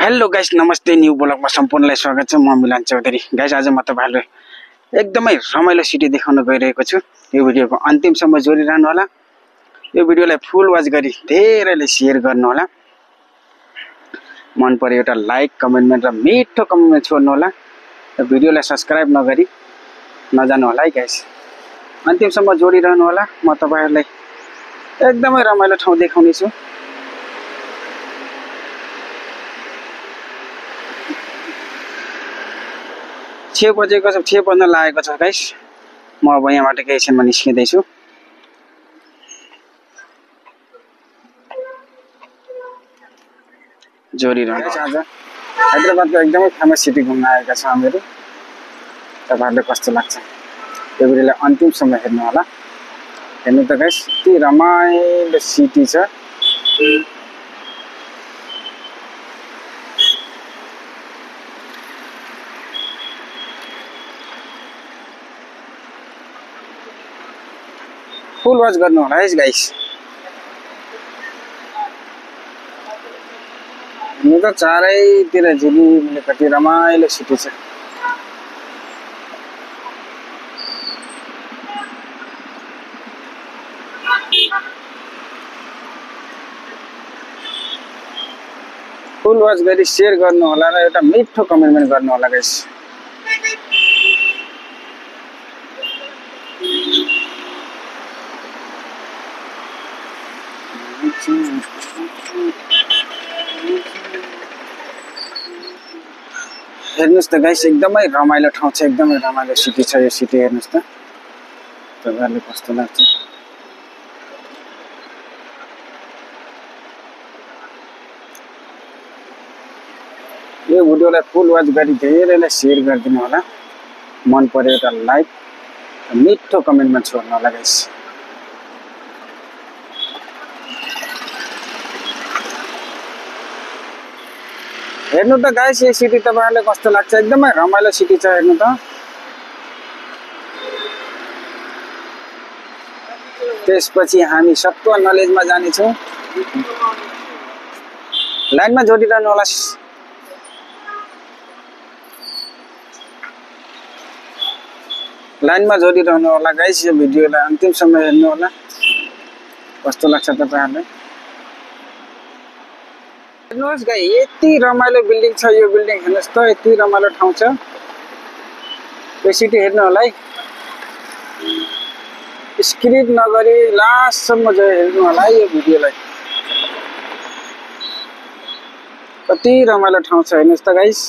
Hello guys, नमस्ते। New ब्लगमा सम्पूर्णलाई स्वागत छ। म मिलन चौधरी। गाइस, आज म तपाईहरुलाई एकदमै रमाइलो सिटी देखाउन गइरहेको छु। यो भिडियोको अन्तिमसम्म जोडिरहनु होला। यो भिडियोलाई फुल वाच गरी धेरैले शेयर गर्नु होला। मन पर्यो एउटा लाइक, कमेन्ट र मिठो कमेन्ट छोड्नु होला। र भिडियोलाई सब्स्क्राइब नगरी नजानु होला है गाइस। अन्तिमसम्म जोडिरहनु होला। म तपाईहरुलाई एकदमै रमाइलो ठाउँ देखाउने छु। 6 बजेको छ, 6 बज्न लागेको छ गाइस। म अब यहाँबाट केही क्षणमा निस्किँदै छु। जोडिरहेको छ। आज हैदराबादको एकदमै फेमस सिटी घुम्न आएका छौँ हामीहरू। तपाईहरुलाई कस्तो लाग्छ यो भिडियोलाई अन्तिमसम्म हेर्नु होला। हेर्नु त गाइस, यति रमाइलो सिटी छ। फुल वाच गर्नु होला है गाइस। म त चारैतिर झिलिमिली कति रमाइलो सिटी छ। फुल वाच गरी शेयर गर्नु होला र एउटा मिठो कमेन्ट गर्नु होला गाइस। हेर्नुस् त गाइस, एकदमै रमाइलो ठाउँ छ, एकदमै रमाइलो सिटी छ यो सिटी। हेर्नुस् त तपाईहरुलाई कस्तो लाग्छ। यो भिडियोलाई फुल वाच गरी धेरैलाई शेयर गरिदिनु होला। मन पर्यो एउटा लाइक, मिठो कमेन्टमा छोड्नु होला गाइस। हेर्नु त गाइस, यो सिटी तपाईहरुलाई कस्तो लाग्छ। एकदमै रमाइलो सिटी छ। हेर्नु त त्यसपछि हामी सबको नलेजमा जाने छौं। लाइनमा जोडिरहनु होला। लाइनमा जोडिरहनु होला गाइस। यो भिडियोलाई अन्तिमसम्म हेर्नु होला। कस्तो लाग्छ तपाईहरुलाई। हेर्नुहोस् गाइस, यति रमाइलो बिल्डिङ छ यो बिल्डिङ। हेर्नुहोस् त यति रमाइलो ठाउँ छ यो सिटी। हेर्नु होला है। स्क्रिप नगरी लास्टसम्म हेर्नु होला है यो भिडियोलाई। कति रमाइलो ठाउँ छ हेर्नुहोस् त गाइस।